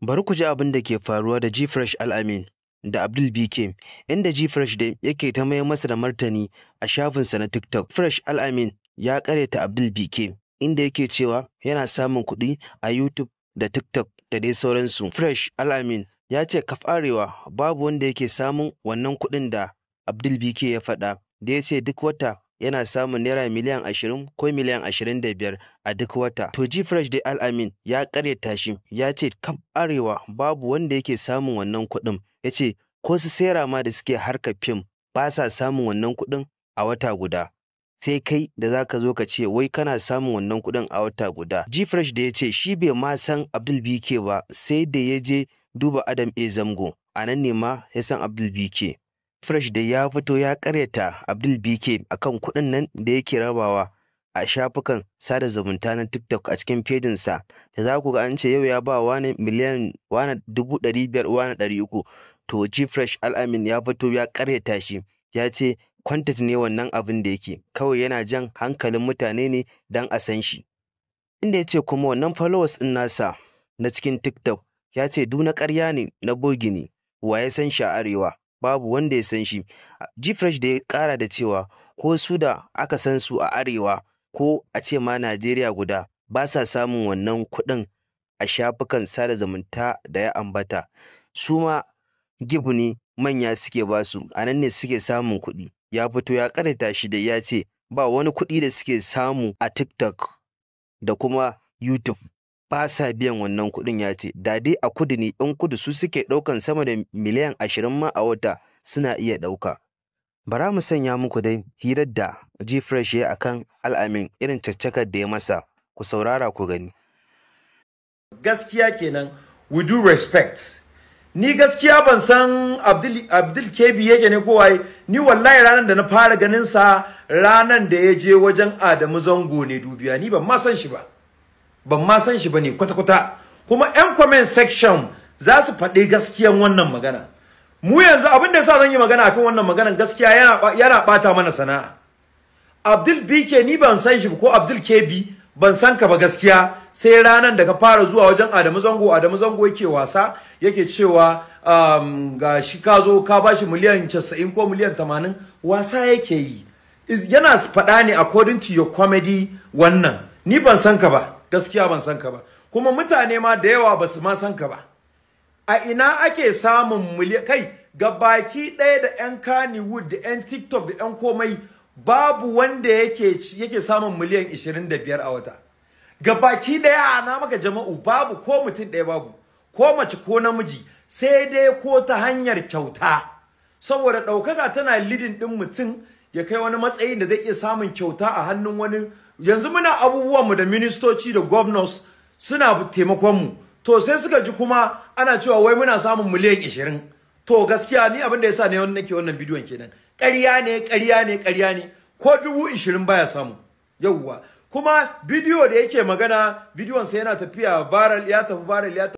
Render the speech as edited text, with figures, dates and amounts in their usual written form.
Bari ku ji abin da ke faruwa da Gfresh Al-Amin da Abdul BK, inda Gfresh dai yake ta mayar masa da martani a shafinsa na TikTok. Fresh Al-Amin ya ƙaryata Abdul BK, inda yake cewa yana samun kuɗi a YouTube da TikTok da dai sauransu. Fresh Al-Amin ya ce kaf arewa babu wanda yake samun wannan kuɗin da Abdul BK ya faɗa, da ya ce duk wata yana samun naira miliyan 20 ko miliyan 25 a duk wata. To Gfresh dai Al-Amin ya ƙaryata shi, ya ce kaf arewa babu wanda yake samun wannan kuɗin. Ya ce ko su sera ma da suke harkar fim ba sa samun wannan kuɗin a wata guda. Sai kai da za ka zo ka ce wai kana samun wannan kuɗin a wata guda. Gfresh da ya ce shi bai ma san Abdul BK ba sai da ya je duba Adam A. Zango, a nan ne ma ya san Abdul BK. Fresh da ya fito ya karyata Abdul BK akan kuɗin nan da yake rabawa a shafukan sada zumunta na TikTok a cikin fejinsa, da za ku ga an ce yau ya ba wani miliyan, wani 500,000, wani 300. To Gfresh Al-Amin ya fito ya karyata shi, ya ce content ne wannan abin da yake, kawai yana jan hankalin mutane ne don a san shi. Inda ya ce kuma wannan followers ɗin nasa na cikin TikTok, ya ce du na ƙarya ne, na bogi ne, wa ya san shi a arewa? Babu wanda ya san shi. Gfresh da ya ƙara da cewa ko su da aka san su a arewa, ko a ce ma Najeriya guda, ba sa samun wannan kuɗin a shafukan sada zumunta da ya ambata. Su ma gift ne manya suke ba su, a nan ne suke samun kuɗi. Ya fito ya ƙaryata shi da ya ce ba wani kuɗi da suke samu a TikTok da kuma YouTube, ba sa biyan wannan kuɗin. Ya ce da dai a kudu ne, 'yan kudu su suke ɗaukan sama da miliyan 20 ma a wata suna iya ɗauka. Bara mu sanya muku dai hirar da Gfresh ya akan Al-Amin, irin caccakar da ya masa, ku saurara ku gani. Gaskiya kenan, with due respect. Ni gaskiya ban san Abdul, Abdul Kebi yake ne ko waye. Ni wallahi ranar da na fara ganin sa, ranar da ya je wajen Adamu Zango ne dubiya. Ni ban ma san shi ba. Ban ma san shi ba ne kwata-kwata. Kuma 'yan comment section za su faɗi gaskiyan wannan magana. Mu yanzu abin da yasa zan yi magana akan wannan maganan, gaskiya yana ɓata mana sana'a. Abdul BK, ni ban san shi ko Abdul KB, ban san ka ba gaskiya sai ranar da ka fara zuwa wajen Adamu Zango. Adamu Zango yake wasa, yake cewa ga shi ka zo ka bashi miliyan 90 ko miliyan 80, wasa yake yi. Yana faɗa ne according to your comedy wannan. Ni ban san ka ba gaskiya, ban san ka ba, kuma mutane ma da yawa ba su ma san ka ba. A ina ake samun miliyan? Kai, ga baki ɗaya da 'yan Kannywood da 'yan TikTok da 'yan komai, babu wanda yake samun miliyan 25 a wata. Ga baki ɗaya na maka jama'u, babu ko mutum ɗaya, babu ko mace ko namiji, sai dai ko ta hanyar kyauta, saboda ɗaukaka tana leading ɗin mutum ya kai wani matsayin da zai iya samun kyauta a hannun wani. Yanzu muna abubuwanmu da ministoci da governors suna taimakon mu, to sai suka ji kuma ana cewa wai muna samun miliyan 20. To gaskiya ni abin da yasa ne wannan nake wannan bidiyon kenan. Ƙarya ne, ƙarya ne, ƙarya ne, ko 20,000 baya samu. Yauwa, kuma bidiyo da yake magana, bidiyon sa yana tafiya viral, ya tafi viral, ya